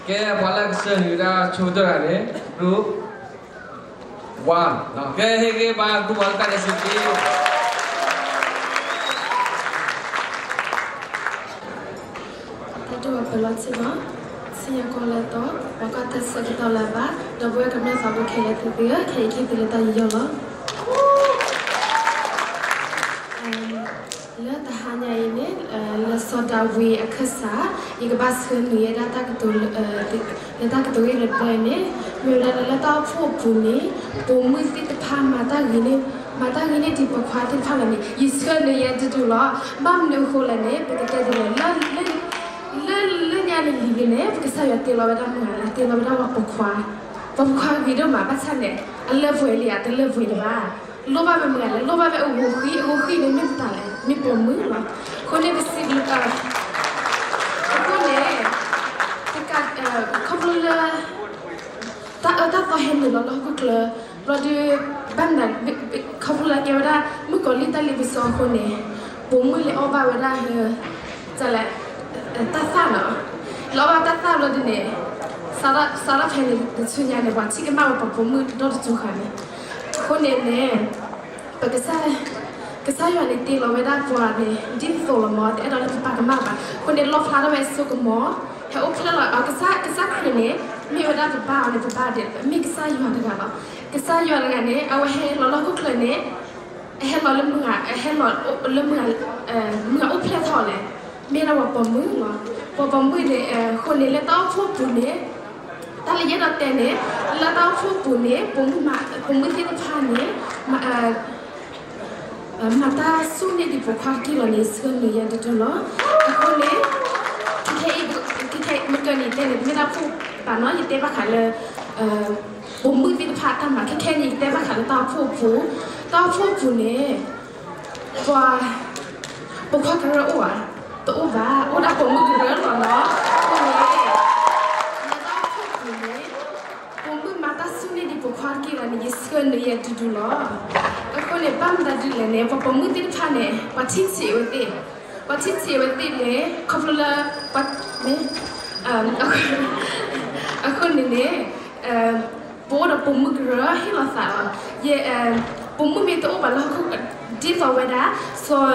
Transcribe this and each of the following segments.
ကဲ ပှၤလၢကဆှၢနုာ်တၢ်ဆိကတၢၢ်တဂၤန့ၣ် group one ကဲ ဟ့ၣ်ဂံၢ်ဘါ group one တၢ်ဒဲးစူၤတက့ၢ်. တၢ်ဒိၣ်ဝဲပလီၢ်ဆ့ၣ်နီၤ, ဆူညါကီးလၢတီၤ ပှၤကွၢ်တၢ်ဆၢကတီၢ်လၢၤဘၣ်, ဒီပုၢ်ဝဲၢ်ကမျၢၢ်သးဘိခဲလၢာ်သ့ၣ်ဧၢ, ခဲအံၤကဟ့ၣ်သုလၢတၢ်ယူးယီၣ်လီၤ. လၢတဟါညါအံၤန့ၣ် လၢစီၤဒၤဝံးအခၢၣ်စး ယကဘၣ်ဆှၢနုာ်ယဲဒၣ်တၢ်ကတိၤ လၢတၢ်ကတိၤဂ့ၢ်လၢတဘီအံၤန့ၣ် မ့ၢ်ဝဲဒၣ်လၢ လၢတၢ်အိၣ်ဖှိၣ်အပူၤန့ၣ် ပိာ်မုၣ်သ့ၣ်တဖၣ်မၤတၢ်ဂ့ၤန့ၢ် မၤတၢ်ဂ့ၤန့ၢ်ဒံးပိာ်ခွါသ့ၣ်တဖၣ်လီၤန့ၣ် ယဆှၢနုာ်ယဲတဒူၣ်လီၤ. ဘၣ်မနုၤအဃိလဲၣ်န့ၣ် ပကတဲဒ်လဲၣ် လၢ လၢ လၢညါန့ၣ်လံၤန့ၣ် ပကစၢ်ယွၤတ့လီၤဝဲဒၣ်မုၢ်ဂၤလဲၣ်, တ့လီၤဝဲဒၣ်ပှၤပိာ်ခွါ, ပှၤပိာ်ခွါဂ့ၤဒိၣ်မး ဘၣ်ဆၣ်န့ၣ် အလၢပှဲၤလံဧါ, တလၢပှဲၤဒံးဘၣ်. လိၣ်ဘၣ်ဝဲမုၢ်ဂၤလဲၣ်, လိၣ်ဘၣ်ဝဲအဂီၤဃံ, အဂီၤဃံန့ၣ်မ့ၢ်မတၤလဲၣ်, မ့ၢ်ပိာ်မုၣ်လီၤ. အဃိန့ၣ်ပစံးဘျုး အဃိန့ၣ် တကး ခီဖျိလၢ တၢ်အၢတၢ်သီဟဲနုာ်လီၤလၢဟီၣ်ခိၣ်ချၢ ဘျီဒီး ဘၣ်မနုၤ ခီဖျိလၢကဲဝဲဒၣ် မုၣ်ကီၤလံၢ်တၢ်လ့ပစီအဃိန့ၣ် ပိာ်မုၣ်လဲၤအီၣ်ဘၣ်ဝဲဒၣ်ဟဲ လဲၣ် တၢ်သၣ်နီၤ, လဲၤအီၣ်ဘၣ်တၢ်သၣ်ဘျီဒ်န့ၣ် စးထီၣ်ဖဲန့ၣ်တဆူညါန့ၣ် ပှၤထံၣ်ကမၣ်ဝဲပှၤပိာ်မုၣ်ဒီတစိၤဃာ်န့ၣ်, အဃိန့ၣ်န့ၣ် ပကစၢ် ကစၢ်ယွၤန့ၣ်တ့လီၤဝဲဒၣ်ပှၤန့ၣ် ဒ်သိးလီၤမး တအဲၣ်ဒိးလၢပပာ်ကမၣ်ဘၣ်. အဃိန့ၣ် လီၣ်ဖျါထီၣ်ဝဲအစိကမီၤ ဟဲအိၣ်ဖျဲၣ်လီၤ ကစၢ် ကစၢ်ခရံာ်န့ၣ် မ့ၢ်ဝဲဒၣ်ပပၢ်အီၤန့ၣ် ပပၢ်ဒဲး မ့ၢ်ကစၢ်ယွၤတဂၤလီၤ. ကစၢ်ယွၤတဂၤန့ၣ် အဝဲဟဲလီၤလၢဟီၣ်ခိၣ်ချၢန့ၣ် အဟဲလီၤလၢမုၢ်ဂၤ အဟဲလီၤလၢမုၢ်ဂၤ မုၢ်ဂၤအိၣ်ဖျဲၣ်ထီၣ်လဲၣ်, မ့ၢ်ဒၣ်ပှၤပိာ်မုၣ်လီၤ. ပှၤပိာ်မုၣ်န့ၣ် အဃိန့ၣ် လၢတၢ်အိၣ်ဖှိၣ်ပူၤန့ၣ် တၢ်လၢယအဲၣ်ဒိးတဲန့ၣ် လၢတၢ်အိၣ်ဖှိၣ်ပူၤန့ၣ် ပိာ်မုၣ်မး ပိာ်မုၣ်သ့ၣ်တဖၣ်န့ၣ် မၤ မၤတၢ်ဆူၣ်န့ၢ်ဒံးပိာ်ခွါတက့ၢ်လီၤန့ၣ် ဆှၢနုာ်ယဲတဒူၣ်လီၤ. အဃိန့ၣ် ခဲအံၤ ခဲအံၤ မ့ၢ်ကန့ၣ်တဲန့ၣ် တမ့ၢ်တၢ်အိၣ်ဖှိၣ်ဘၣ်နီၤ ယတဲဘၣ်ဃးလၢ ပိာ်မုၣ်သ့ၣ်တဖၣ်အတၢ်မၤ ခဲခဲန့ၣ် ယကတဲဘၣ်ဃးလၢတၢ်အိၣ်ဖှိၣ်အပူၤ, တၢ်အိၣ်ဖှိၣ်အပူၤန့ၣ် ပှၤ ပိာ်ခွါကရၢအိၣ်ဧါ, တအိၣ်ဘၣ်, အိၣ်ဒၣ်ပိာ်မုၣ်ကရၢလီၤနီၤ. အဃိန့ၣ် လၢတၢ်အိၣ်ဖှိၣ်အပူၤန့ၣ် ပိာ်မုၣ်မၤတၢ်ဆူၣ်န့ၢ်ဒံးပိာ်ခွါတက့ၢ်လီၤန့ၣ် ယဆှၢနုာ်ယဲတဒူၣ်လီၤ. အဃိန့ၣ် ဘၣ်မတၤဒ်လဲၣ်န့ၣ် ပှၤပိာ်မုၣ်သ့ၣ်တဖၣ်န့ၣ် ပှၤထံၣ်ဆံးအဝဲသ့ၣ်, ပှၤထံၣ်ဆံးအဝဲသ့ၣ်န့ၣ် ခီဖျိလၢ ပှၤ အဃိန့ၣ်န့ၣ် ပအိၣ်ဒီးပိာ်မုၣ်ကရၢဟ့ၣ်လီၤသးလီၤ. ယ ပိာ်မုၣ်မ့ၢ်တအိၣ်ဘၣ်လၢဟီၣ်ခိၣ် ဒ်သိးဝဲဒၣ် စီၤ ဒ်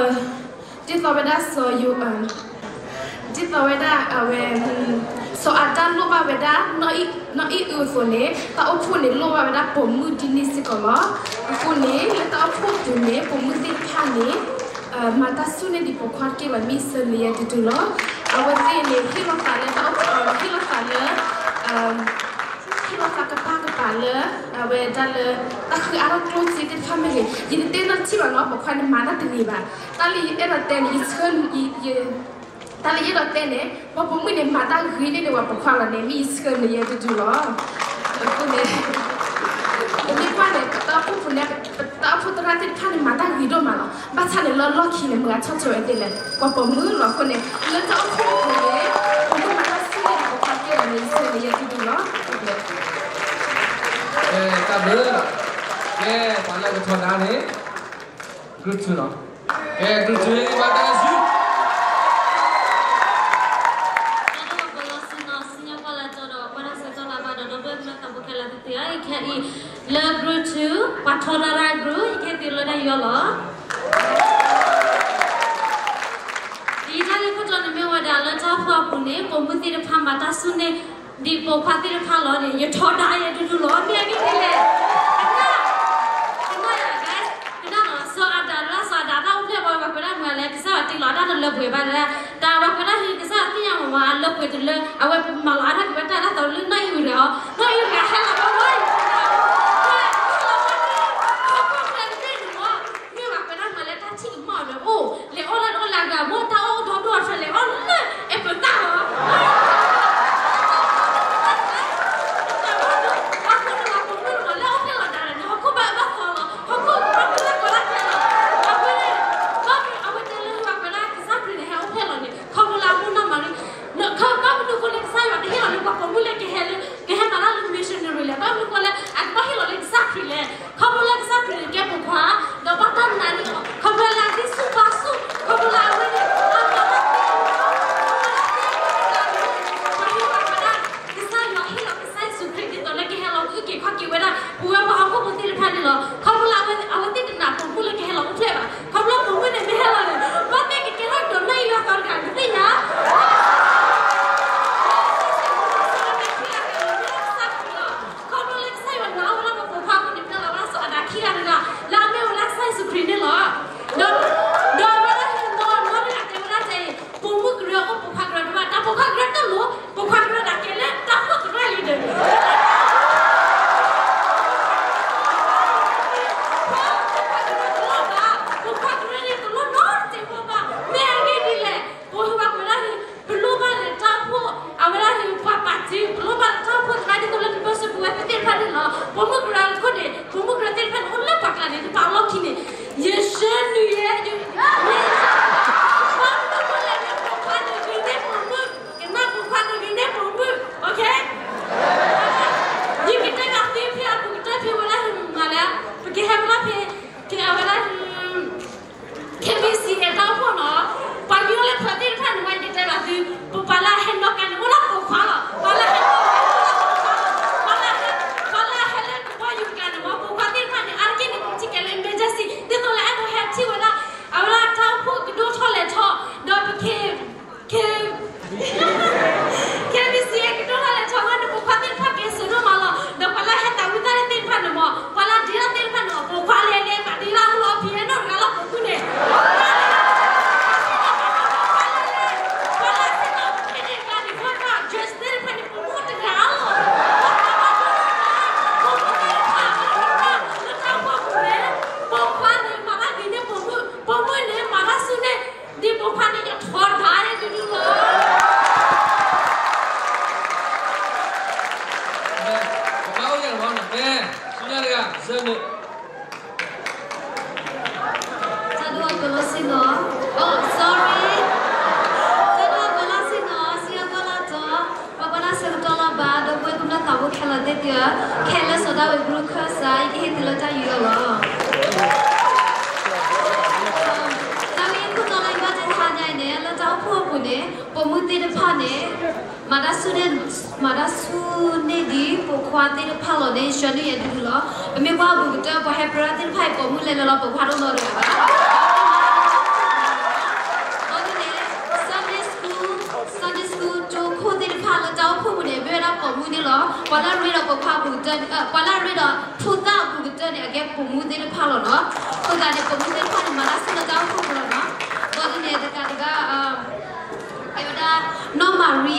သိးဝဲဒၣ်စီၤယိၤ ဒ်သိးဝဲဒၣ်အဝဲ စီၤအၤဒၣ်လိၣ်ဘၣ်ဝဲဒၣ် နီၢ်အံၣ်အုအသိးန့ၣ် တၢ်အိၣ်ဖှိၣ်န့ၣ် လိၣ်ဘၣ်ဝဲဒၣ်ပိာ်မုၣ်ဒ်န့ၣ်စ့ၢ်ကီးလီၤ. အဃိန့ၣ် လၢတၢ်အိၣ်ဖှိၣ်ပူၤန့ၣ် ပိာ်မုၣ်သ့ၣ်တဖၣ်န့ၣ် မၤတၢ်ဆူၣ်န့ၢ်ဒံးပိာ်ခွါတက့ၢ်လီၤ မ့ၢ်ဆှၢနုာ်ယဲတဒူၣ်လီၤ. အဝဲသ့ၣ်န့ၣ် ဟ့ၣ်လီၤသးလၢတၢ်အိၣ်ဖှိၣ် ဟ့ၣ်လီၤသးလၢ ဟ့ၣ်လီၤသးကပၢ်ကပၤလၢ အဝဲဒၣ်လၢ တၢ်ဃုအါထီၣ်ကျိၣ်စ့သ့ၣ်တဖၣ်မ့ၢ်ဂ့ၤ, ယတတဲနီတထံၣ်ဘၣ်နီၤ ပိာ်ခွါန့ၣ်မၤတၢ်တဂ့ၤဘၣ်. တၢ်လၢယအဲၣ်ဒိးတဲန့ၣ် ယဆှၢ တၢ်လၢယအဲၣ်ဒိးတဲန့ၣ် ပှၤပိာ်မုၣ်န့ၣ် မၤတၢ်ဂ့ၤန့ၢ်ဒံးပှၤပိာ်ခွါလီၤန့ၣ် မ့ၢ်ယဆှၢနုာ်ယဲတဒူၣ်လီၤ. အဃိန့ၣ် ပမ့ၢ်ကွၢ်န့ၣ် ပတၢ်အိၣ်ဖှိၣ်ပူၤန့ၣ် ပတၢ်အိၣ်ဖှိၣ်သရၣ်သ့ၣ်တဖၣ်န့ၣ် မၤတၢ်ဂ့ၤဒိၣ်မးလီၤ. ဘၣ်ဆၣ်န့ၣ် လၢလီၢ်ခံန့ၣ် မုၢ်ဂၤဆီၣ်ထွဲဝဲသ့ၣ်လဲၣ် ပှၤပိာ်မုၣ်လီၤ. အဃိန့ၣ် လၢတၢ်အိၣ်ဖှိၣ်ပူၤန့ၣ် ပှၤပိာ်မုၣ်မၤတၢ်ဆူၣ်န့ၢ်ဒံးပိာ်ခွါတက့ၢ်လီၤန့ၣ် ယဆှၢနုာ်ယဲတဒူၣ်လီၤ. တၢ်ဘျုး, ကဲ ပှၤလၢကထီဒါန့ၣ် group two လီၤ. ကဲ group two ဘၣ်တၢ်စု တၢ်ဒိၣ်ပလီၢ်ဆ့ၣ်နီၤ ဆူညါကီးလၢတီၤဒီး ကွၢ်တၢ်ဆၢကတီၢ်လၢၤဘၣ်ဒီး ဒီပုၢ်ဝဲၢ်ကမျၢၢ်သးဘိခဲလၢာ်သ့ၣ်ဧၢ, ခဲအံၤ လၢ group two ပှၤထီဒါတၢ် group ယကဟ့ၣ်သုလၢတၢ်ယူးယီၣ်လီၤ. ဒ်တၢ်ဂ့ၢ်ခိၣ်တီန့ၣ်မ့ၢ်ဝဲဒၣ်လၢတၢ်အိၣ်ဖှိၣ်အပူၤန့ၣ် ပိာ်မုၣ်သ့ၣ်တဖၣ်မၤတၢ်ဆူၣ်န့ၢ် ဒံးပိာ်ခွါသ့ၣ်တဖၣ်လီၤန့ၣ် ယထီဒါယဲတဒူၣ်လီၤ. မ့ၢ်အဂ့ၢ်ဒ်လဲၣ်, ကနၣ်, ကနၣ်, ကနၣ်လီၤ စီၤအၤဒၣ်လၢစီၤအၤဒၣ်တၢ်အိၣ်ဖျဲၣ်ဘၣ်ဝဲပှၤကွဲးဒၣ်မုၢ်ဂၤလဲၣ် ကစၢ်ယွၤတ့လီၤတၢ်တလၢပှဲၤဘၣ်လဲၣ်, တၢ်ဝဲကွဲးဒၣ်ဟံးကစၢ်ယွၤသ့ၣ်ညါမးမး အလၢပှဲၤတလၢ အဝဲမၤလီၤအါထီၣ်က့ၤဝဲတၢ်ဒၣ်သိးလၢနီၢ်အံၣ်အုတဂၤအီၤ နီၢ်အံၣ်အုတဂၤဟဲလီၤဝဲဝဲအံၤ ဟဲလီၤဝဲန့ၣ် ဟီၣ်ခိၣ်ချၢတဘ့ၣ်န့ၣ်မး မ့ၢ်ဘၣ်ကွဲးဒၣ်မုၢ်ဂၤလဲၣ် တၢ်ထံၣ်ကမၣ်အီၤဒီးအိၣ် လဲၤအီၣ်လၢတအီၣ်လၢအဂၤ မ့ၢ်တၢ်အီၣ်အိၣ်ဒီဒိၣ်အီၤထွဲလဲၤအီၣ်လၢအဲၣ်ပၢၤတၢ်အီၤ အဃိန့ၣ် ပှၤပိာ်မုၣ်တဂၤလၢအီၣ်ဖျဲၣ်လီၤဒါန့ၣ် ဟီၣ်ခိၣ်ဘၣ်အၢဘၣ်သီလီၤ ဟီၣ်ခိၣ်ဘၣ်မုၢ်လၢ်ကီးလၢ်ဖျဲၣ်လီၤ အဃိန့ၣ် ဘၣ်မ့ၢ်အဝဲတဲလၢ ပှၤကွဲးဒၣ်ကစၢ်ခရံာ်န့ၣ် ဟဲအီၣ်ဖျဲၣ်လီၤန့ၣ် ခီဖျိလၢအမူနီၢ်မၤရံ ဘၣ်မနုၤအဃိလၢကစၢ်ယွၤတဟ့ၣ်လီၤလၢပှၤပိ တၢ်ဒိၣ်အကလီၤဆ့နီၤ, oh sorry, တၢ်ဒိၣ်အကလီၤဆ့နီၤ, စံးအကီၢ်လၢတီ, ပှၤကွၢ်တၢ်ဆၢကတီၢ်လၢ်ဘၣ်, ဒီပုၢ်ဝဲၢ်ကမျၢၢ်သးဘိခဲလၢာ်သ့ၣ်သုဧၢ, ခဲလၢာ်စီၤဒၤဝံးကရူၢ်ခၢၣ်စး ယကဟ့ၣ်သုလၢတၢ်ယူးယီၣ်လီၤ. တၢ်ဂ့ၢ်ခိၣ်တီလၢယဘၣ်တဲတဟါညါအံၤန့ၣ် လၢတၢ်အိၣ်ဖှိၣ်အပူၤန့ၣ် ပိာ်မုၣ်သ့ၣ်တဖၣ်န့ၣ် မၤတၢ်ဆူၣ်န့ၢ်, မၤတၢ်ဆူၣ်န့ၢ်ဒံးပိာ်ခွါသ့ၣ်တဖၣ်လီၤန့ၣ် ယဆၢဒုးယဲဒုးလီၤ. ပမ့ၢ်ကွၢ်အဘူးကတၢၢ် ပှၤဟဲပြၢသ့ၣ်တဖၣ်အံၤ ပိာ်မုၣ်လဲၤလၢလီၤ ပိာ်ခွါတအိၣ်နီတဂၤဘၣ်. အဃိန့ၣ် Sunday school, Sunday school ကၠိခိၣ်သ့ၣ်တဖၣ်လၢတၢ်အိၣ်ဖှိၣ်ပူၤန့ၣ် မ့ၢ်ဝဲဒၣ်ပိာ်မုၣ်န့ၣ်လီၤ. ပှၤလၢအရ့ဒီးပိာ်ခွါအဘူးကတၢၢ်, ပှၤလၢအရ့ဒီးဖိသၣ်အဘူးကတၢၢ်န့ၣ် အကဲပိာ်မုၣ်သ့ၣ်တဖၣ်လီၤနီၤ. အဃိသတးန့ၣ် ပိာ်မုၣ်သ့ၣ်တဖၣ်န့ၣ် မၤတၢ်ဆူၣ်လၢတၢ်အိၣ်ဖှိၣ်ပူၤလီၤနီၤ. ဘၣ်ဒ်န့ၣ် တကးဒံးဘၣ် တဲဝဲဒၣ် နီၢ်မၤရံ,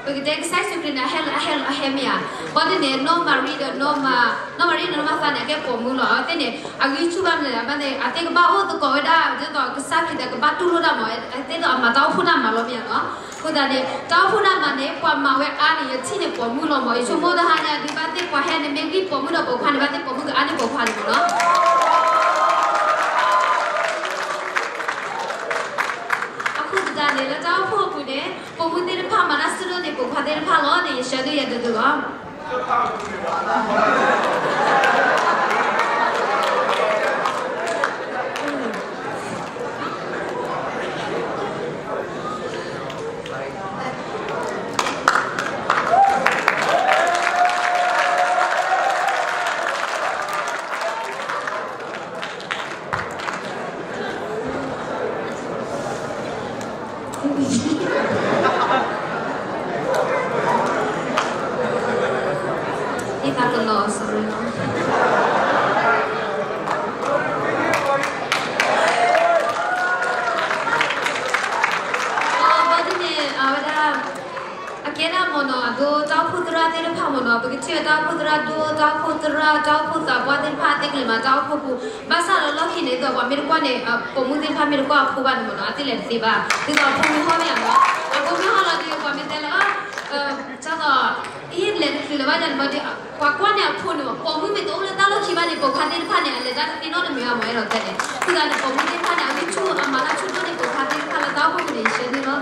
ပကတဲကစၢ်ယ့ၣ်ၡူးခရံာ်န့ၣ် အဟဲလၢအဟဲလီၤအဟဲမ့ၢ်ဧါ. ဘၣ်ဒ်န့ၣ် နီၢ်မၤရံဒီးနီၢ်မၤ, နီၢ်မၤရံဒီးနီၢ်မၤသးန့ၣ် အကဲပိာ်မုၣ်လီၤ. အဝဲသ့ၣ်န့ၣ် အဂံၢ်ဆူၣ်ဘၣ်မနုၤလဲၣ်, အဝဲသ့ၣ်အသ့ၣ်ကဘၣ်အိၣ်သကိးဝဲဒၣ် ဒ်သိးကစၢ်ခရံာ်ဒီးကဘၣ်တူၢ်လိာ်တၢ်မၤ, အဝဲသ့ၣ်ဒီးအမၤတၢ်အိၣ်ဖှိၣ်တၢ်မၤလီၤမ့ၢ်ဧါနီၤ. အဃိသတးန့ၣ် တၢ်အိၣ်ဖှိၣ်တၢ်မၤန့ၣ် ပှၤမၤဝဲအါန့ၣ် ယထံၣ်န့ၣ်ပိာ်မုၣ်လီၤမး. ယဆိကမိၣ်တဟါညါဒုး ဘၣ်သ့ၣ်ပှၤဟဲန့ၣ် မ့ၢ်ဂံၢ်ပိာ်မုၣ်ဒီးပိာ်ခွါန့ၣ် ဘၣ်သ့ၣ်ပိာ်မုၣ်ကအါန့ၢ်ပိာ်ခွါန့ၣ်မးနီၤ. အဃိသတးန့ၣ် လၢတၢ်အိၣ်ဖှိၣ်အပူၤန့ၣ် ပိာ်မုၣ်သ့ၣ်တဖၣ်မၤတၢ်ဆူၣ်န့ၢ်န့ၣ် ပိာ်ခွါသ့ၣ်တဖၣ်လီၤန့ၣ် ယဆၢဒုးယဲဒုးလီၤ. သးကလီၤ sorry နီၤ. ဘၣ်ဒ်န့ၣ် အဝဲဒၣ် အကဲဒၣ်မ့ၢ်နီၤ အဒိတၢ်အိၣ်ဖှိၣ်သရၣ်သ့ၣ်တဖၣ်မ့ၢ်နီၤ, ပကထံၣ်ဝဲတၢ်အိၣ်ဖှိၣ်သရၣ်ဒိၣ်, တၢ်အိၣ်ဖှိၣ်သရၣ်, တၢ်အိၣ်ဖှိၣ်သးပှၢ်သ့ၣ်တဖၣ် သ့ၣ်ကလဲၤမၤတၢ်အိၣ်ဖှိၣ်ပူၤ, ဘၣ်ဆၣ်ဒီးလီၢ်ခံန့ၣ် ဒ်သိးပှၤမ့ၢ်တကွၢ်န့ၣ် ပိာ်မုၣ်သ့ၣ်တဖၣ်မ့ၢ်တကွၢ်အဖိဘၣ်န့ၣ်မ့ၢ်နီၤ အသ့ၣ်လဲၤတသ့ဘၣ်. ဒ်သိးအဖိမ့ၢ်ဟီၣ်မ့ၢ်ဧါနီၤ, အဖိမ့ၢ်ဟီၣ်လီၤဒီး ပှၤမ့ၢ်တဲလၢ ဒ်သိး ဟ့ၣ်လဲၤတချုးလၢၤဘၣ်န့ၣ်မ့ၢ်ဒီး ပှၤကွၢ်န့ၢ်အဖိန့ၣ်မ့ၢ် ပိာ်မုၣ်မ့ၢ်တအိၣ်လၢတၢ်လီၢ်ခံဘၣ်န့ၣ် ပိာ်ခွါသ့ၣ်တဖၣ်န့ၣ် အလဲၤတၢ်တသ့နီတမံၤဘၣ်မ့ၢ် အဲၣ်ဒိးတဲန့ၣ်. အဃိသတးန့ၣ် ပိာ်မုၣ်သ့ၣ်တဖၣ်န့ၣ် အဂံၢ်ဆူၣ်အမၤတၢ်ဆူၣ်ဒိၣ်န့ၢ်ပိာ်ခွါသ့ၣ်တဖၣ်လၢတၢ်အိၣ်ဖှိၣ်ပူၤန့ၣ် ယဆၢဒုးလီၤ.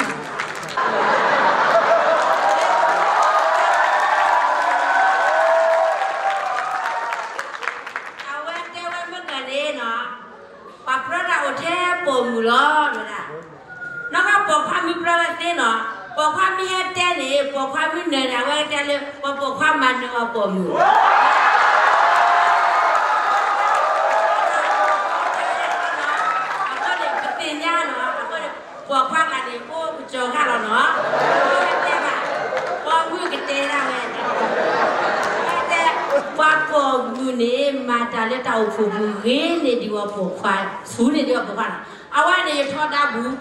အဝဲတဲဝဲမုၢ်ကၢၤန့ၣ်နီၤ, ပှၤပြၢတၢ်အိၣ်ထဲပိာ်မုၣ်လီၤ တဲဝဲဒၣ်. နီၢ်ကီၢ်ပိာ်ခွါမ့ၢ်ပြၢဝဲသ့နီၤ, ပိာ်ခွါမ့ၢ်ဟဲတဲန့ၣ် ပိာ်ခွါမ့ၢ်နၢၤန့ၣ် အဝဲကတဲလၢ ပှၤပိာ်ခွါမၤနၢၤအီၤပိာ်မုၣ် အဃိန့ၣ် ပသ့ၣ်ညါနီၤ, အဃိန့ၣ် ပိာ်ခွါဂၤန့ၣ် အိၣ်ကစီၤဂၤလီၤနီၤ, တဲဘၣ် ပိာ်မုၣ်ကတဲဒၣ်ဝဲ, တဲ ပှၤပိာ်မုၣ်န့ၣ် မၤတၢ်လၢတၢ်အိၣ်ဖှိၣ်ပူၤ ဂ့ၤန့ၢ်ဒံးဝဲပိာ်ခွါ, ဆူၣ်န့ၢ်ဒံးဝဲပိာ်ခွါနီၤ. အဝဲန့ၣ်ယထီဒါပူၤ,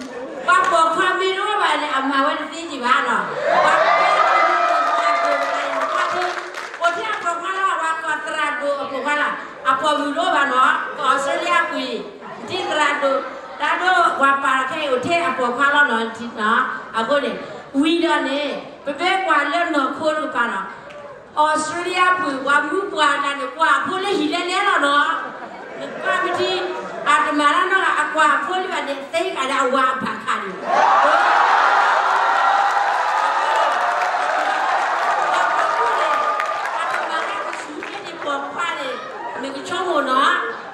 ပှၤပိာ်ခွါမ့ၢ်တအိၣ်ဘၣ်န့ၣ် အမၤဝဲတသ့ဒံးဘၣ်နီၤ. ပှၤပိာ်ခွါ အိၣ်ထဲအပိာ်ခွါလီၤ, ပှၤကိးသရၣ်ဒိၣ်အပိာ်ခွါလီၤ, အပိာ်မုၣ်တအိၣ်ဘၣ်နီၤ, ကီၢ်အီစထြ့လယါပူၤအံၤ ထံသရၣ်ဒိၣ်, တၢ်ဒိၣ်ပှၤပာ်လီၤခဲအံၤ အိၣ်ထဲအပိာ်ခွါလီၤနီၤ, အဃိန့ၣ် ဝံၤဒီးန့ၣ် ပမ့ၢ်ကွၢ်လၢနီၢ်ခိတကပၤနီၤ, အီစထြ့လယါပူၤ ပှၤမုၣ်ပှၢ်တဂၤန့ၣ် ကွၢ်အဖိလၢဟံၣ်လဲလဲလီၤနီၤ, ကွၢ်မ့ၢ်ထံ အတမၤတၢ်နီတဂၤ အကွၢ်အဖိလံဘၣ်န့ၣ် သ့ကၤဒၣ်အဝၤအဘၣ်ခါန့ၣ် အတမၤတၢ်ကဆူၣ်န့ၢ်ဒံးပိာ်ခွါန့ၣ် နကဆိကမိၣ်နီၤ,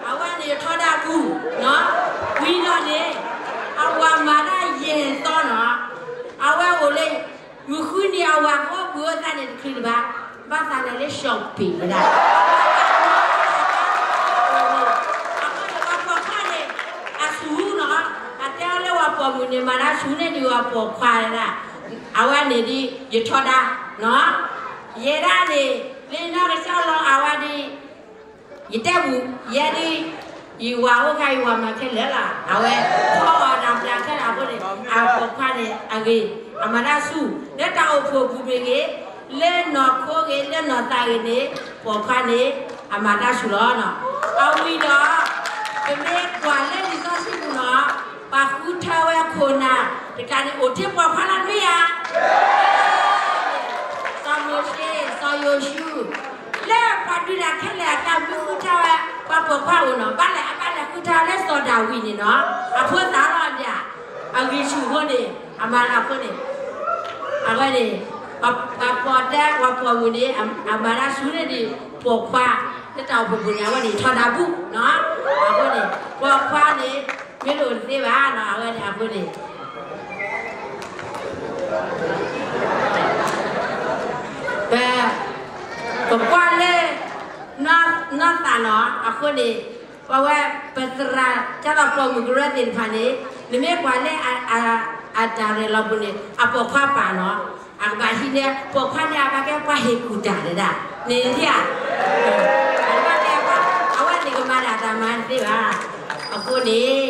အဝဲန့ၣ်ယထီဒါပူၤနီၤ, ဝံၤဒီးန့ၣ် အဝၤမၤတၢ်ယဲၢ်သီနီၤ, အဝဲအိၣ်လၢ မုၢ်ဃုနံၤအဝၤကအိၣ်ဘှံးအိၣ်သါန့ၣ်တချုးလၢၤဘၣ်, ဘၣ်သးလဲၤလၢ shopping ဝဲဒၣ် အဃိန့ၣ် ပှၤပိာ်ခွါန့ၣ် အဆူၣ်နီၤ, အတဲအီၤလၢပှၤပိာ်မုၣ်န့ၣ် မၤတၢ်ဆူၣ်န့ၢ်ဒံးပှၤပိာ်ခွါဝဲဒၣ်, အဝဲန့ၣ်ဒ်ယထီဒါနီၤ, ယဲဒၣ်န့ၣ် လၢနီၢ်ကစၢ်လီၤအဝဲဒ် ယတဲပူၤ ယဲဒ် ယဝၤအိၣ်ခါ ယဝၤမၤခဲလၢာ်လီၤ, အဝဲ ဖီအီၣ်တၢ်ပျၢ်ခဲလၢာ်အဃိန့ၣ် အပိာ်ခွါန့ၣ်အဂ့ၤ အမၤတၢ်ဆူၣ် လၢတၢ်အိၣ်ဖှိၣ်ပူၤမ့ၢ်ဂ့ၤ, လၢနီၢ်ခိဂ့ၤ လၢနီၢ်သးဂ့ၤန့ၣ် ပိာ်ခွါန့ၣ် အမၤတၢ်ဆူၣ်လီၤနီၤ, အဝံၤဒီး ပမ့ၢ်ကွၢ်လၢလံာ်စီဆှံပူၤနီၤ ပှၤဃုထၢဝဲခိၣ်နၢ်တကးန့ၣ် အိၣ်ထဲပိာ်ခွါလီၤမ့ၢ်ဧါ, စီၤမိၤၡ့ စီၤယိၤၡူး လၢ ပှၤဒုးတၢ်ခဲလၢာ်အကျါ မ့ၢ်ဃုထၢဝဲ ပှၤပိာ်ခွါအိၣ်နီၤ, ဘၣ်လဲၣ်အဘၣ်လဲၣ်ဃုထၢလၢစီၤဒၤဝံးန့ၣ်နီၤ, အဖိသၣ်လီၤဒၣ်, အဂံၢ်ဆူၣ်အဃိန့ၣ် အမၤတၢ်အဃိန့ၣ်, အဝဲန့ၣ် ပှၤပိာ်တဲ ပှၤပိာ်မုၣ်န့ၣ် အမၤတၢ်ဆူၣ်န့ၢ်ဒံးပိာ်ခွါ လၢတၢ်အိၣ်ဖှိၣ်ပူၤန့ၣ် အဝဲန့ၣ်ထီဒါဘူးနီၤ, အဃိန့ၣ် ပိာ်ခွါန့ၣ် မ့ၢ်တအိၣ်တသ့ဘၣ်နီၤ, အဝဲန့ၣ်အဃိန့ၣ် ပ ပကွၢ်လၢ နီၢ်သးနီၤ, အဃိန့ၣ် ပဝဲ ပသရၣ် ကၢ်သိးပိာ်မုၣ်ကရၢသ့ၣ်တဖၣ်န့ၣ် နမ့ၢ်ကွၢ်လၢ အတၢ်ရဲၣ်လီၤပူၤန့ၣ် အပိာ်ခွါပာ်နီၤ, အကဘၣ်ဟံးန့ၢ် ပိာ်ခွါန့ၣ် အဘၣ်ကဲပှၤဟ့ၣ်ကူၣ်တၢ်ဒၣ်, န့ၣ်ဧါ, အဝဲန့ၣ်ကမၤဒၣ်တၢ်မၤတသ့ဘၣ်, အဃိန့ၣ်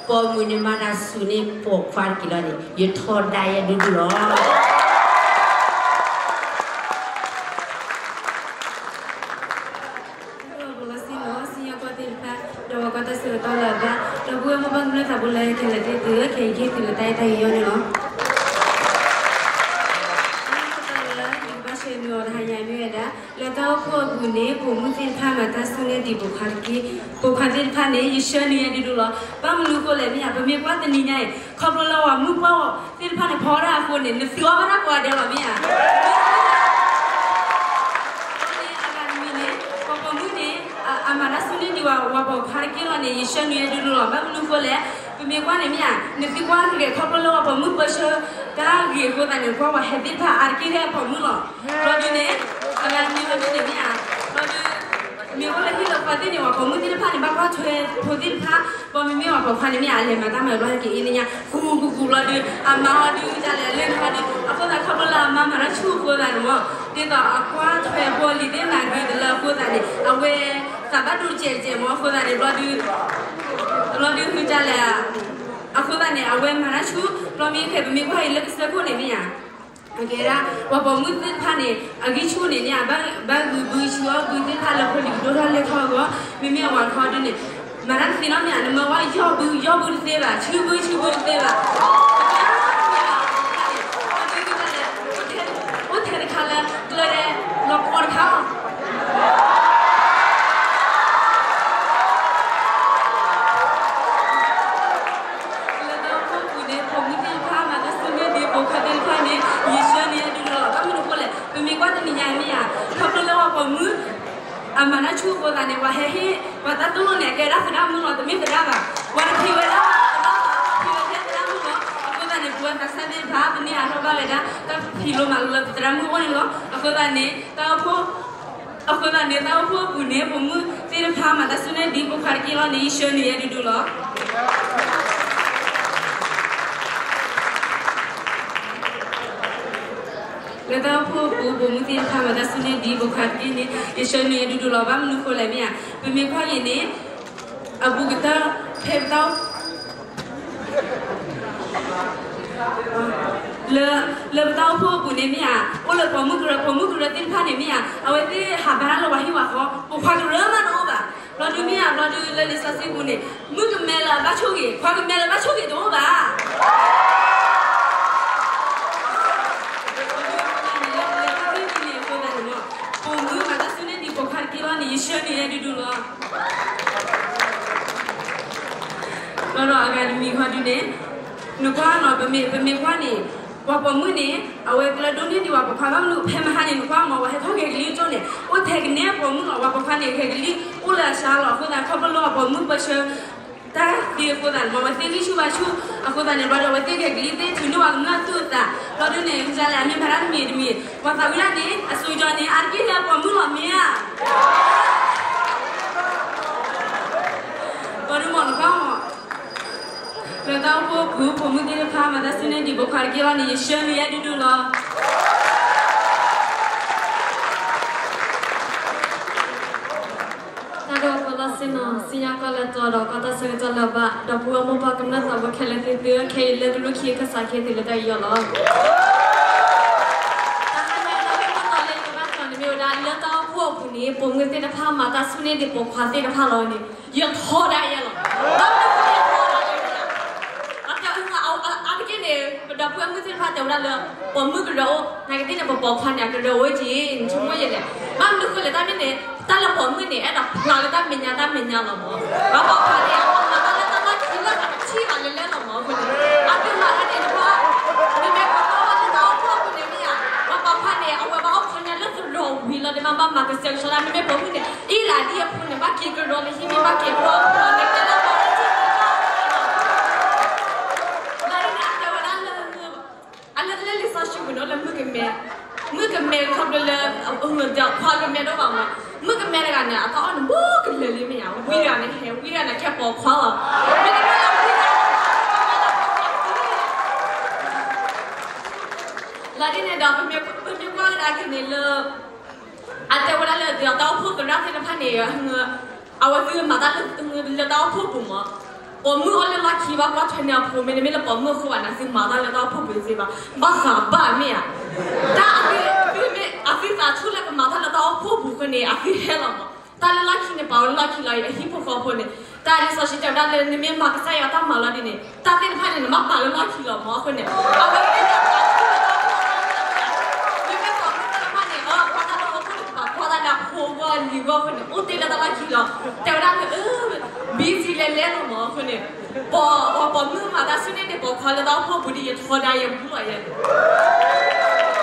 ပိာ်မုၣ်န့ၣ်မၤတၢ်ဆူၣ်န့ၢ်ပိာ်ခွါတက့ၢ်လီၤန့ၣ် ယထီဒါယဲဒူဒူလီၤ. ဒီးပလီၤဆ့နီၤ စံၣ်ညီၣ်ကွီၢ်သ့ၣ်တဖၣ် ဒီးပှၤကွၢ်တၢ်ဆၢကတီၢ်လၢအဘၣ် ဒီပုၢ်ဝဲၢ်မိၢ်ပၢ်ကမျၢၢ်သးပူၤလၢခဲလၢာ်သ့ၣ်သုဧၢ, ခဲအံၤက့ၤသုလၢတၢ်အဲၣ်တၢ်ယွၤန့ၣ်လီၤ. လၢယကဘၣ်ဆှၢနုာ်အီၤတဟါညါမ့ၢ်ဝဲဒၣ် လၢတၢ်အိၣ်ဖှိၣ်အပူၤန့ၣ် ပိာ်မုၣ်သ့ၣ်တဖၣ်မၤတၢ်ဆူၣ်န့ၢ်ဒံးပိာ်ခွါတက့ၢ်. ပိာ်ခွါသ့ၣ်တဖၣ်န့ၣ် ယဆှၢနုာ်ယဲဒူဒူလီၤ. ဘၣ်မနုၤအဃိလဲၣ်မ့ၢ်ဧါ, ပမ့ၢ်ကွၢ်တနံၤညါအံၤ ခီဖျိလၢပှၤမုၣ်ပှၢ်သ့ၣ်တဖၣ်န့ၣ် ဖီဝဲဒၣ်အဃိန့ၣ် နသုအီၣ်ဘၣ်တၢ်ကိးဂၤဒဲးလီၤမ့ၢ်ဧါ. အဂၤတမံၤန့ၣ် ပှၤပိာ်မုၣ်န့ၣ် အမၤတၢ်ဆူၣ်န့ၢ်ဒံးပှၤပိာ်ခွါတက့ၢ်လီၤန့ၣ် ယဆှၢနုာ်ယဲဒူဒူလီၤ. ဘၣ်မနုၤအဃိလဲၣ်, ပမ့ၢ်ကွၢ်န့ၣ်မ့ၢ်ဧါ, နသုကွၢ်တဂ့ၤခီဖျိလၢပှၤပိာ်မုၣ်ပၢဆှၢတၢ်ဂ့ၤအဃိသတးန့ၣ် ကွၢ်ပှၤဟဲသ့ၣ်တဖၣ်အါတက့ၢ်လၢပိာ်မုၣ်လီၤ. ဘျီဒုန့ၣ် အဂၤတမံၤဘၣ်ဒုန့ၣ်မ့ၢ်ဧါ, ဘျီဒု မ့ၢ်အိၣ်လၢဟံၣ်လၢဃီသ့ၣ်န့ၣ် ပှၤပိာ်မုၣ်သ့ၣ်တဖၣ်န့ၣ် ဘၣ်ကွၢ်ထွဲဖိသ့ၣ်တဖၣ်, ဘျီမ့မ့ၢ်ပှၤပိာ်ခွါန့ၣ်မ့ၢ်ဧါ အလဲၤမၤတၢ်မၤဘျီဟဲက့ၤအ့န့ၣ်ညါ ကူကူကူဘျီဒု အမါဟီဒု ကလဲၤလၢန့ၣ်ဟီဒု အဃိသတးခီဖျိလၢအမါမၤတၢ်ဆူၣ်အဃိသတးန့ၣ်မ့ၢ် ဒ်သိးအကွၢ်ထွဲဖိလံၤသ့ၣ်မၤဂ့ၤတလၢအဃိသတးန့ၣ် အဝဲသးဘၣ်ဒိတစဲးတစဲးမ့ၢ်အဃိသတးန့ၣ် ဘျီဒု ဘျီဒုဟူကလဲၣ် အဃိသတးန့ၣ် အဝဲမၤတၢ်ဆူၣ် ဘျီမ့ၢ်ခဲပမ့ၢ်ကွၢ်အံၤလၢကစၢၢ်ခိၣ်န့ၣ်မ့ၢ်ဧါ အကဲဒၣ် ပှၤပိာ်မုၣ်သ့ၣ်တဖၣ်န့ၣ် အဂံၢ်ဆူၣ်န့ၣ်န့ၣ် ဘၣ်ဂုာ်ဘုဆူအီၣ်ဘုသ့ၣ်တဖၣ်လၢဖိလံၤကဒိၣ်ထီၣ်လဲၤထီၣ်အဂီၢ် မ့မ့ၢ်အဝၤခီဒုန့ၣ် မၤတၢ်တသ့နီတမံၤ နမ့ၢ်ဝဲယီၢ်ဘုယီၢ်ဘုတသ့ဘၣ် ဆူဘုဆူဘုတသ့ဘၣ် အိၣ်ထဲတခါလၢ ကျၢၤဒဲး လီၤကီတခါလီၤ လၢတၢ်အိၣ်ဖှိၣ်ပူၤန့ၣ် ပိာ်မုၣ်သ့ၣ်တဖၣ်မၤတၢ်ဆူၣ်န့ၢ်ဒံးပိာ်ခွါသ့ၣ်တဖၣ်န့ၣ် ယဆှၢန့ၢ်ဒုးလီၤ ဘၣ်မနုၤအဃိလဲၣ် ပမ့ၢ်ကွၢ်တနံၤညါအံၤမ့ၢ်ဧါ ခီဖျိလၢပှၤပိာ်မုၣ် အမၤတၢ်ဆူၣ်အဃိသတးန့ၣ် ပှၤဟဲဟ့ၣ် ပှၤတၢ်သိၣ်လိန့ၣ် အကဲဒၣ်သရၣ်မုၣ်လီၤ တမ့ၢ်သရၣ်ဘၣ် ပှၤတဖံးဝဲဒၣ်သရၣ်ဘၣ် ပှၤဖံးဝဲဒၣ်သရၣ်မုၣ်လီၤ အဃိသတးန့ၣ် ပဝဲသးစၢ်သ့ၣ်တဖၣ် ပန့ၢ်အလီၢ်ဘၣ်ဝဲဒၣ် တၢ်ဖံးလိမၤလိလၢပသရၣ်မုၣ်အအိၣ်န့ၣ်လီၤ အဃိသတးန့ၣ် တၢ်အိၣ်ဖှိၣ် အဃိသတးန့ၣ် တၢ်အိၣ်ဖှိၣ်အပူၤန့ၣ် ပိာ်မုၣ်သ့ၣ်တဖၣ်မၤတၢ်ဆူၣ်န့ၢ်ဒံးပိာ်ခွါတက့ၢ်လီၤန့ၣ် ယဆှၢနုာ်ယဲဒုးဒုးလီၤ လၢတၢ်အိၣ်ဖှိၣ်အပူၤ ပိာ်မုၣ်သ့ၣ်တဖၣ်မၤတၢ်ဆူၣ်န့ၢ်ဒံးပိာ်ခွါတက့ၢ်န့ၣ် ယဆှၢနုာ်ယဲဒုးဒုးလီၤ ဘၣ်မနုၤအဃိလဲၣ်မ့ၢ်ဧါ ပမ့ၢ်ကွၢ်အံၤန့ၣ် အဘူးကတၢၢ် ဖဲပတၢ် လၢ လၢပတၢ်အိၣ်ဖှိၣ်အပူၤန့ၣ်မ့ၢ်ဧါ အိၣ်လၢပိာ်မုၣ်ကရၢ ပိာ်မုၣ်ကရၢသ့ၣ်တဖၣ်န့ၣ်မ့ၢ်ဧါ အဝဲသ့ၣ်ဟးဘါထီၣ်လၢပှၤဟံၣ်ပှၤဃီ ပိာ်ခွါကရၢမးတအိၣ်ဘၣ် ဘျီဒုးမ့ၢ်ဧါ ဘျီဒုးလၢလံာ်စီဆှံပူၤန့ၣ် မုၣ်ကမဲလၢအဘၣ်ဆိၣ်ဂ့ၤ ခွါကမဲလၢအဘၣ်ဆိၣ်ဂ့ၤတအိၣ်ဘၣ် လၢတၢ်သ့ၣ်တဖၣ်န့ၣ်အဃိသတးန့ၣ် ပိာ်မုၣ်မၤတၢ်ဆူၣ်န့ၢ်ဒံးပိာ်ခွါတက့ၢ်လီၤန့ၣ် ယဆှၢနုာ်ယဲဒုးဒုးလီၤ ဒီးဒီးအဂၤတမံၤဃီဒုးန့ၣ် နကွၢ်နီၤ ပမ့ၢ် ပမ့ၢ်ကွၢ်န့ၣ် ပှၤပိာ်မုၣ်န့ၣ် အဝဲကျၢၤဒိၣ်န့ၢ်ဒံးပှၤပိာ်ခွါဘၣ်မနုၤ ဖဲမဟါန့ၣ် နကွၢ်မ့ၢ် ပှၤဟဲထီၣ်ဂဲၤကလံၤကၠိန့ၣ် အိၣ်ထဲကနဲပိာ်မုၣ်လီၤ ပှၤပိာ်ခွါန့ၣ် ဂဲၤကလံၤအိၣ်လၢအစှၤလီၤ အဃိသတး ခီဖျိလၢပှၤပိာ်မုၣ်ပၢဆှၢ တၢ်သ့အဃိသတးန့ၣ် မ့ၢ်အဝဲသ့ၣ်ဂံၢ်ဆူၣ်ဘါဆူၣ် အဃိသတးန့ၣ် ဘျီဒီးအဝဲသ့ၣ်ဂဲၤကလံၤသ့ၣ် ထုးန့ၢ်ပှၤကမျၢၢ်သူၣ်အသး ဘျီဒုးန့ၣ် ကစၢ်လဲၣ် အမ့ၢ်မၤတၢ်တမံၤတမံၤ ပှၤသးဝံၣ်ဒၣ်န့ၣ် အစိၤကၠီန့ၣ် အါတက့ၢ်လၢပိာ်မုၣ်လီၤမ့ၢ်ဧါ ဘၣ်ဒုးမ့ၢ်နကွၢ်မ့ၢ် လၢတၢ်အိၣ်ဖှိၣ်အပူၤ ပိာ်မုၣ်သ့ၣ်တဖၣ် မၤတၢ်ဆူၣ်န့ၢ်ဒံးပိာ်ခွါတက့ၢ်လီၤန့ၣ် ယဆှၢနုာ်ယဲဒုးဒုးလီၤ. တၢ်ဒိၣ်ပလီၢ်ဆ့နီၤ စံၣ်ညီၣ်ကွီၢ်လၢတီဒီး ကွၢ်တၢ်ဆၢကတီၢ်လၢအဘၣ် ဒီပုၢ်ဝဲၢ်မိၢ်ပၢ်ကမျၢၢ်သးဘိခဲလၢာ်သ့ၣ်သု ခဲအံၤလၢကလူၢ်ခံကစၢ်ခ့သုလၢတၢ်အံၤယီၤလီၤ. တၢ်ဟါညါအံၤလၢကတီၢ်လၢယကဘၣ်ကျိၤန့ၣ်မ့ၢ်ဝဲဒၣ် လၢတၢ်အိၣ်ဖှိၣ်အပူၤန့ၣ် ပိာ်မုၣ်သ့ၣ်တဖၣ်မၤတၢ်ဆူၣ်န့ၢ်ဒံးပိာ်ခွါသ့ၣ်တဖၣ်လီၤန့ၣ် ယထီဒါယဲလီၤ. ဘၣ်မနုၤဃိယထီဒါလဲၣ်န့ၣ် အတၢ်အုၣ်အအါတက့ၢ်န့ၣ် ပဒီပုၢ်ဝဲၢ်မုၣ်သ့ၣ် ပှၤတဲဝဲဒၣ်လၢ ပိာ်မုၣ်ကရၢအိၣ် နာ်က့သ့ၣ်န့ၣ် ပပိာ်ခွါန့ၣ် အကရၢအိၣ်က့ၤ နဆိကမိၣ်ယဲလဲၣ်. ဘၣ်မနုၤဃိလဲၣ် တၢ်မ့ၢ်န့ၣ် တၢ်လၢပိာ်မုၣ်န့ၣ် အဲၣ်ဒိးဖျါလၢတၢ်မဲာ်ညါတၢ်မဲာ်ညါလီၤမး. ပှၤပိာ်ခွါန့ၣ် အဝဲမၤတၢ်လၢတၢ်လီၢ်ခံလၢအကထံၣ်ဘၣ်လဲၤလဲၤလီၤမးအဃိန့ၣ် အကမၤတၢ်န့ၣ်တဘျီ မ့မ့ၢ်ပှၤလၢအအိၣ်လၢတၢ်အိၣ်ဖှိၣ်အပူၤန့ၣ်မ့ၢ်ဧါ, ပှၤပိာ်ခွါန့ၣ် အဝဲဘၣ်အိၣ်ခီညါလၢသရိာ်ဝံၤလီၤဒီး မ့ၢ်ဘၣ်မၤကစၢၢ်ကဆှီဒၣ် မ့မ့ၢ်ပိာ်မုၣ်န့ၣ် အ့ၣ်လၢဒ်အဖိန့ၣ် ဘၣ်က့ၤကရၢလၢဟံၣ်မ့ၢ်ဘၣ်က့ၤကရၢကရၢန့ၣ် ကဲလၢပှၤလၢထံၣ်က့ၤလီၤ လၢန့ၣ် အတဲဝဲဒၣ်လၢ အလၢလၢလံာ်စီဆှံပူၤန့ၣ် အိၣ်လၢမုၣ်ကမဲ, မုၣ်ကမဲခီဖျိလၢ အမုၢ်ဒီးခွါကမဲဒိၣ်ဘၣ်မး, မုၣ်ကမဲတဂၤန့ၣ် အတၢ်အီၣ်န့ၣ် ဘူးကလၢာ်လံမ့ၢ်ဧါ, ဝံတဂၤန့ၣ် ဟဲဝံတဂၤန့ၣ် ခဲပိာ်ခွါလီၤ, မ့ၢ်တမ့ၢ်လၢဝံတဂၤန့ၣ် လၢဒ်န့ၣ်ဒီး ပမ့ၢ်ကွၢ်ကဒါက့ၤန့ၣ်လၢ အတဲဝဲဒၣ်လၢ ဒ်သိးတၢ်အိၣ်ဖှိၣ်သရၣ်သ့ၣ်တဖၣ်န့ၣ် အဝဲသ့ၣ်မၤတၢ်လၢ လၢတၢ်အိၣ်ဖှိၣ်ပူၤမး, ပိာ်မုၣ်အိၣ်လၢလီၢ်ခံဘၣ်ကွၢ်ထွဲန့ၢ်အဖိ မ့တမ့ၢ်လၢပိာ်မုၣ်အဃိဘၣ်န့ၣ် သုမၤတၢ်လၢတၢ်အိၣ်ဖှိၣ်ပူၤတသ့ဘၣ်, ဘၣ်ဃးဘၣ်မ့ၢ်ဧါ, တၢ်အသုမ့ၢ်အသုသးဆူၣ်လၢကမၤတၢ်လၢတၢ်အိၣ်ဖှိၣ်ပူၤအဃိန့ၣ် အသုဟဲလီၤမး, တၢ်လၢလီၢ်ခံန့ၣ် ပာ်ဝဲလၢလီၢ်ခံလီၤအံၤ အဟံၣ်ဖိဃီဖိန့ၣ် တၢ်လံာ်စီဆှံတဲဝဲဒၣ်လၢ နမ့ၢ်မၤကစၢ်ယွၤတၢ်မၤလီၤဒ်န့ၣ် တၢ်သ့ၣ်တဖၣ်န့ၣ် နဘၣ်ပာ်လၢလီၢ်ခံလီၤမးအဃိန့ၣ် အဝဲသ့ၣ်တဖၣ်န့ၣ် မ့မ့ၢ်ပိာ်မုၣ်သ့ၣ်တဖၣ်န့ၣ် အတၢ်လၢအိၣ်ဖှိၣ်န့ၣ် ပာ်ကွၢ်တၢ်လၢအဖိအဂီၢ်လံၤဂီၢ်အဃိန့ၣ် အိၣ်တ့ၢ်လၢတၢ်လီၢ်ခံလီၤ, တဲဝဲဒၣ်လၢ busy လဲၤလဲၤလီၤမးအဃိန့ၣ် ပ ပိာ်မုၣ်မၤတၢ်ဆူၣ်န့ၢ်ဒံးပိာ်ခွါလၢတၢ်အိၣ်ဖှိၣ်ပူၤဒီး ယထီဒါယဘူၣ်လီၤယဲ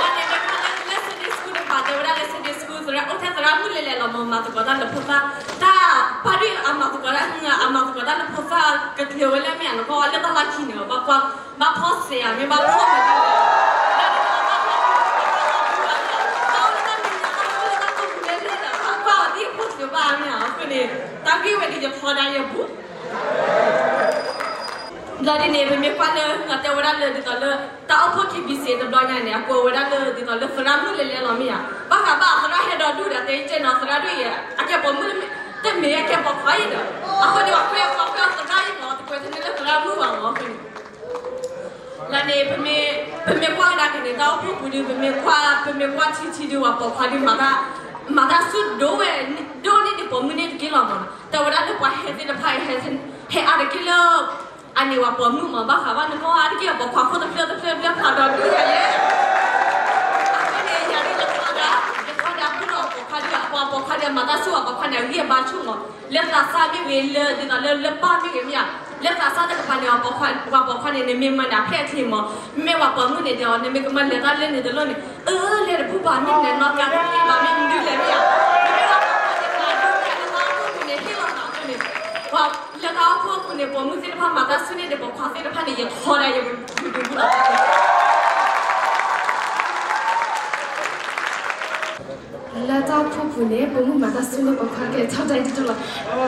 လၢန့ၣ် မ့ၢ်လၢ Sunday School တဖၣ် တဲဝဲဒၣ်လၢ Sunday School သရၣ်အိၣ်ထဲသရၣ်မုၣ်လဲၤလဲၤလီၤမး မၤသကိးတၢ်လၢဖိသၣ်, တၢ်ပာ်ဒ်အမၤသကိးတၢ် အမၤသကိးတၢ်လၢဖိသၣ်ကကျၢၤဝဲလၢမ့ၢ်ဧါ နကွၢ်ဝဲလၢတၢ်လီၢ်ခံန့ၣ် ဘၣ်ကွၢ် ဘၣ်ဖီၣ်စဲးဧါ မ့ၢ်ဘၣ်ဖီၣ်မနုၤလဲၣ်, တၢ်အိၣ်လၢတၢ်မဲာ်ညါတၢ်အိၣ်လၢတၢ်ကိၢ်ပူၤလဲၤလဲၤဒီး ဘၣ်ကွၢ်အီၤဒ်အဖိစဲးဘၣ်မ့ၢ်ဧါ အဃိန့ၣ် တၢ်ဂ့ၢ်ဝဲဒ်ယထီဒါယဘူၣ် ဘျီဒ်န့ၣ် ပမ့ၢ်ကွၢ်လၢ တဲဝဲဒၣ်လၢဒ်သိးလၢ တၢ်အိၣ်ဖှိၣ် K B C တဘျီညါန့ၣ် အကွဲးဝဲဒၣ်လၢဒ်သိးလၢသရၣ်မုၣ်လဲၤလဲၤလီၤမ့ၢ်ဧါ, ဘၣ်ဃးဘၣ်သရၣ်ဟဲဒီးဒူၣ်ဒီးတဲကဲနီၤ သရၣ်ဒူၣ်အံၤ အကဲပိာ်မုၣ် တမ့ၢ်အကဲပိာ်ခွါအံၤဒီး အဃိန့ၣ် ပှၤကွဲးအီၤကွဲးအီၤသရၣ်အံၤမး တကွဲးတန့ၢ်လၢသရၣ်မုၣ်ဘၣ်မး လၢန့ၣ် ပမ့ၢ်ကွၢ်ကဒါက့ၤန့ၣ် တၢ်အိၣ်ဖှိၣ်ပူၤဒီး ပမ့ၢ်ကွၢ် ပမ့ၢ်ကွၢ်ထံထံဒီး ပှၤပိာ်ခွါဒီး မၤတၢ်ဆူၣ်ဒိၣ်ဝဲ ဒိၣ်န့ၢ်ဒံးပိာ်မုၣ်န့ၣ်တက့ၢ်လီၤမး, တဲဝဲဒၣ်လၢပှၤဟဲသ့ၣ်တဖၣ် ဟဲအါတက့ၢ်လၢ အန့ၣ်ပှၤပိာ်မုၣ်မး ဘၣ်ဃးဘၣ်နကီၢ်အါတက့ၢ် ပိာ်ခွါခိၣ်တဖျၢၣ်တဖျၢၣ်တဖျၢၣ်ဖးဒီးဒူၣ်ယၤယဲ အဃိန့ၣ် ယၤဒ်ယထီဒါ ယထီဒါဘူၣ်ဒီးပိာ်ခွါဒီး ပှၤပိာ်ခွါဒီး မၤတၢ်ဆူၣ်အပိာ်ခွါန့ၣ် အဂံၢ်အဘါဆူၣ်မး လၢသးစၢ်မ့ၢ်ဂ့ၤ လၢဒ်သိးလၢ လၢပၢ်မ့ၢ်ဂ့ၤမ့ၢ်ဧါ, လၢသးစၢ်တကပၤန့ၣ် ပှၤပိာ်ခွါန့ၣ် နမ့ၢ်မၤန့ၣ် အဖျဲၣ်အချ့မး, မ့မ့ၢ်ပှၤပိာ်မုၣ်န့ၣ်ဒီး နမ့ၢ်ကမၤလဲၤတၢ်လၢန့ၣ်တလိၣ်န့ၣ် အၢ လဲၤတဘူၣ်ဘၣ် မ့ၢ်နနီၢ်ကါတက့ၢ်ဘၣ် မ့ၢ်မနုၤလဲၣ်မ့ၢ်ဧါ, မ့မ့ၢ်ပှၤပိာ်ခွါန့ၣ် မၤဒ်န့ၣ်လၢတၢ်အိၣ်ဖှိၣ်ပူၤန့ၣ် ဟ့ၣ်လီၤသးအဃိန့ၣ် လၢတၢ်အိၣ်ဖှိၣ်ပူၤန့ၣ် ပိာ်မုၣ်သ့ၣ်တဖၣ်မၤတၢ်ဆူၣ်န့ၢ်ဒံးပိာ်ခွါသ့ၣ်တဖၣ်န့ၣ် ယထီဒါယဘူၣ်ဒူဘူၣ်လီၤ လၢတၢ်အိၣ်ဖှိၣ်ပူၤန့ၣ် ပိာ်မုၣ်မၤတၢ်ဆူၣ်န့ၢ်ပိာ်ခွါကဲထီဒါတဒူၣ်လီၤ. ပဒ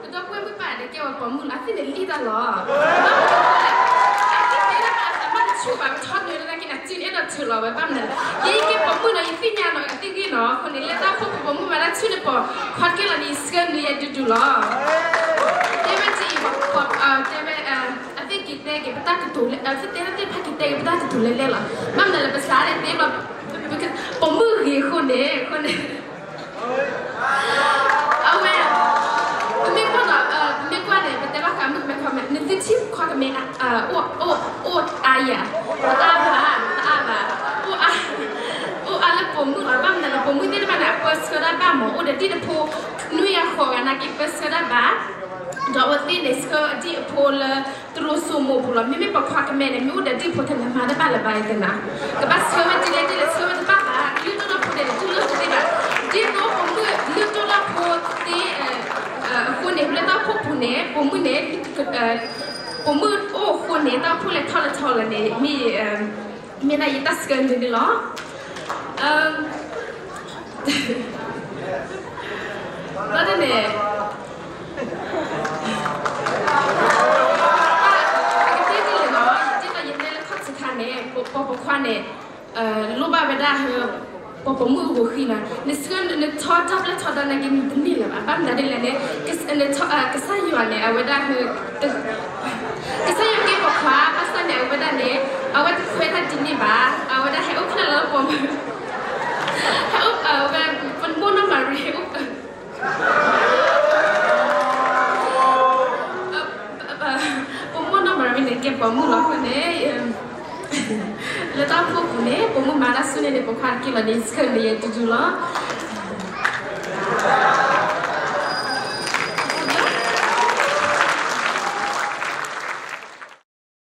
ီပုၢ်ဝဲၢ်မုၣ်ပၢ်န့ၣ် ကဲဝဲပိာ်မုၣ်လီၤ အသ့ၣ်န့ၣ်လံတၢ်လီၤ. အသ့ၣ်သ့ၣ်တဖၣ်အသးဘၣ်တဆူၣ်ဘၣ် ကထီၣ်နုာ်လၢက့ၤအစ့န့ၣ်ဒီးထုးလီၤဝဲဘၣ်မနုၤလဲၣ်. ယဲယကဲပိာ်မုၣ်လီၤ ယသ့ၣ်ညါလီၤ အသ့ၣ်ဂ့ၢ်နီၤ အဃိန့ၣ် လၢတၢ်အိၣ်ဖှိၣ်ပူၤပိာ်မုၣ်မၤတၢ်ဆူၣ်န့ၢ်ပိာ်ခွါတက့ၢ်လီၤန့ၣ် ယဆှၢနုာ်ယဲဒူဒူလီၤ. တဲဝဲဒ်အံၤ တဲဝဲ အသ့ၣ်က့ၤတဲက့ၤပတၢ်ကတိၤလၢ အသ့ၣ်တဲသ့ၣ်တဖၣ်က့ၤတဲက့ၤပတၢ်ကတိၤလဲၤလဲၤလီၤ. ဘၣ်မနုၤလဲၣ် ပစးန့ၣ်သ့လီၤ ပိာ်မုၣ်ဂ့ၤအဃိန့ၣ် အဃိန့ၣ် အဝဲ ပမ့ၢ်ကွၢ်ဒီး ပမ့ၢ်ကွၢ်န့ၣ် ပတဲဘၣ်ဃးမုၣ်ကမဲခွါမဲ နသုထံၣ်ခွါကမဲ အိၣ်အါယၤ တအါဘၣ် တအါဘၣ် အိၣ်အါ အိၣ်အါလၢပိာ်မုၣ်လီၤ. ဘၣ်မနုၤလဲၣ် ပိာ်မုၣ်သ့ၣ်တဖၣ်န့ၣ် အပၢဆှၢတၢ်ဘၣ်မး အိၣ်ဒီးဒံၣ်တဖိ နွံဂၤဃိးဂၤနာ်က့ ပၢဆှၢတၢ်ဘၣ် ဒီးအဝဲသ့ၣ်န့ၣ် ဆှၢအဒံၣ်အဖိလၢ တရိစိမိးပူၤလီၤ. မ့မ့ၢ်ပိာ်ခွါကမဲန့ၣ် မ့ၢ်အိၣ်ဒီးဒံၣ်ဖိထဲန့ၣ် မၤတဘၣ်လၢၤဘၣ်သနာ် ကဘၣ်ဆှၢဝဲဒ်လဲၣ်ဒ်လဲၣ် ဆှၢဝဲတဘၣ်ဘၣ် လုၢ်ဒိၣ်ထီၣ်ဖိန့ၣ် တူၢ်လိာ်တသ့ဘၣ်. ဒ်သိးပိာ်မုၣ်လုၢ်ဒိၣ်ထီၣ်ဖိသ့ အဃိန့ၣ် လၢတၢ်အိၣ်ဖှိၣ်ပူၤန့ၣ် ပိာ်မုၣ်န့ၣ် ပိာ်မုၣ်အိၣ်အဃိန့ၣ် တၢ်အိၣ်ဖှိၣ်လဲၤထီၣ်လဲၤထီလီၤန့ၣ် မ့ၢ် မ့ၢ်ဒၣ်ယတၢ်ဆှၢနုာ်န့ၣ်လီၤ. ဘျီဒ်န့ၣ် အကတဲဒ်လဲၣ်နီၤ ယတဲဒီးယတဲလၢခီၣ်ထံးခါန့ၣ် ပပိာ်ခွါန့ၣ် လိၣ်ဘၣ်ဝဲဒၣ်ဟၢ ပပိာ်မုၣ်အဂီၤဃံနီၤ နဆှၢ နထီဒါပျဲၢ်ထီဒါနာ်က့ နတန့ၢ်လၢၤဘၣ်. ဘၣ်မနုၤဒ်လဲၣ်န့ၣ် ကစၢ်ယွၤန့ၣ် အဝဲဒၣ်ဟၢ ကစၢ်ယွၤကဲပိာ်ခွါ ဘၣ်ဆၣ်န့ၣ် အဝဲဒၣ်န့ၣ် အဝဲတခွဲးတၢ်ဒ်န့ၣ်ဘၣ်. အဝဲဒၣ်ဟဲအိၣ်ဖျဲၣ်လီၤလၢပိာ်မုၣ် ဟဲအိၣ် အဝဲ ပမိၢ်နီၢ်မၤရံ ဟဲအိၣ် ပ လၢတၢ်အိၣ်ဖှိၣ်ပူၤန့ၣ် ပိာ်မုၣ်မၤတၢ်ဆူၣ်န့ၣ်န့ၣ် ပိာ်ခွါတက့ၢ်လီၤန့ၣ် ဆှၢန့ၢ်ယဲတဒုလီၤ.